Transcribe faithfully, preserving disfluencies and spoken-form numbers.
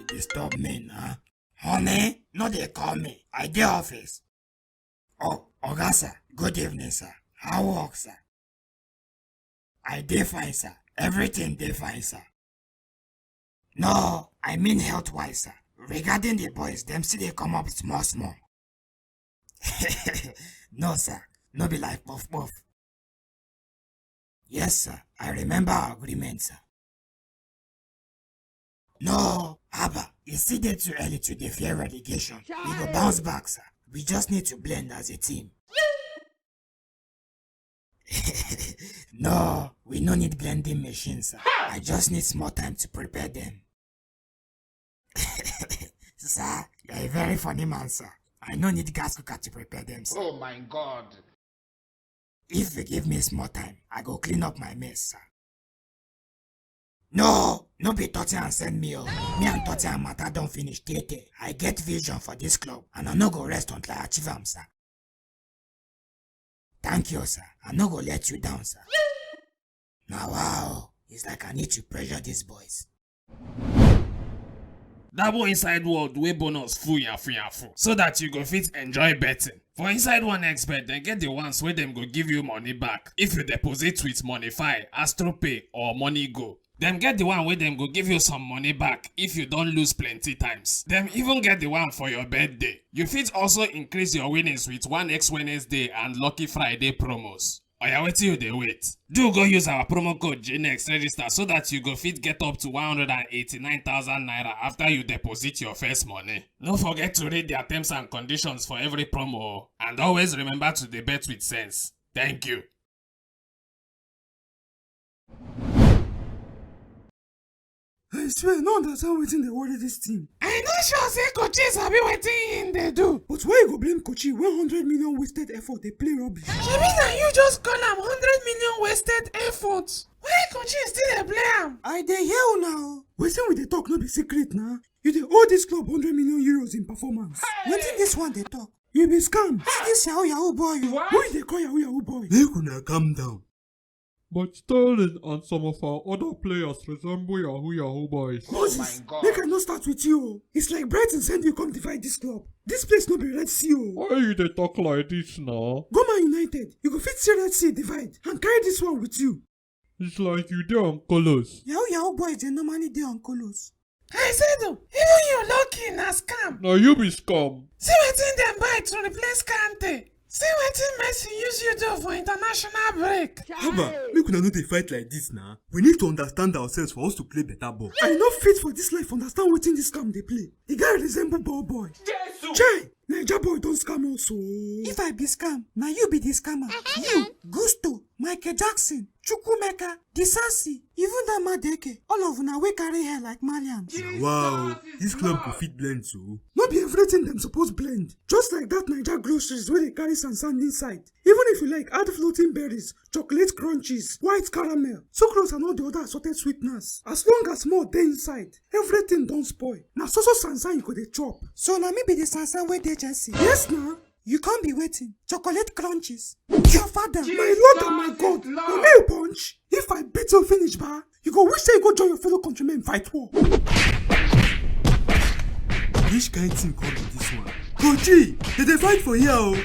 Disturb me na. Honey, no dey call me. I dey office. Oh, oga sir, good evening sir. How work sir? I dey fine sir. Everything dey fine sir. No, I mean health wise sir. Regarding the boys, dem still dey come up small small. No sir, no be like puff puff. Yes sir, I remember our agreement sir. No, haba, e still dey too early to dey fear relegation. We go bounce back sir. We just need to blend as a team. No, we no need blending machine sir. I just need small time to prepare them. Sir, you're a very funny man sir. I no need gas cooker to prepare them sir. Oh my god. If you give me small time, I go clean up my mess sir. No, no be Totti and send me oh. Me and Totti and matter don finish tete. I get vision for this club and I no go rest until I achieve am sir. Thank you sir. I no go let you down sir. Now wow, it's like I need to pressure these boys. Double inside world wey bonus full yafu yafu so that you go fit enjoy betting. For inside one expert, dem get the ones wey dem go give you money back if you deposit with Monify, AstroPay or MoneyGo. Dem get the one wey dem go give you some money back if you don lose plenty times. Dem even get the one for your birthday. You fit also increase your winnings with one x Wednesday and Lucky Friday promos. Oya, wetin you dey wait? Do go use our promo code J next register so that you go fit get up to one hundred and eighty-nine thousand naira after you deposit your first money. No forget to read their terms and conditions for every promo oh, and always remember to dey bet with sense. Thank you. I swear, I no understand wetin dey worry this team. I no sure say Kochi sabi wetin him dey do. But why you go blame Kochi when hundred million wasted effort dey play rubbish? Shebi na you just call am hundred million wasted effort. Why Kochi still dey play am? I dey hear una o. Wetin we dey talk no be secret na. You dey owe this club hundred million euros in performance. Wetin this one dey talk? You be scam. See this yahoo yahoo boy o. Who you dey call yahoo yahoo boy? Make una calm down. But Sterling and some of our other players resemble yahoo yahoo boys. Moses, make I no start with you o. It's like Brighton send you come divide this club. This place no be Red Sea o. Why you dey talk like this now? Go Man United, you go fit see Red Sea divide and carry this one with you. It's like you dey on colos. Yahoo yahoo boys dey normally dey on colos. I said o, even you lucky na scam. Na you be scam. See wetin dem buy to replace Kante. See wetin Messi use you do for international break. Haba, make una no dey fight like this na. We need to understand ourselves for us to play better ball. I no fit for this life understand wetin this scam dey play. The guy resemble ball boy. Chai, Naija boy don scam us o. If I be scam, na you be the scammer. You, Gusto, Michael Jackson, Chukwuemeka, Disasi, even that Madeke, all of una wey carry hair like Malians. Wow, this club go fit blend so. No be everything dem suppose blend. Just like that Naija groceries wey dey carry sansan inside. Even if you like, add floating berries, chocolate crunchies, white caramel, sucrose and all the other assorted sweeteners. As long as more dey inside, everything don spoil. Na so so sansan you go dey chop. So na me be the sansan wey dey Chelsea? Yes na. You can't be waiting. Chocolate crunches. Your father. My lord and my god. Na me you punch? If I beat you finish ba, you go wish say you go join your fellow countrymen fight war. Which kind thing come be this one? Kochi, they dey fight for here o.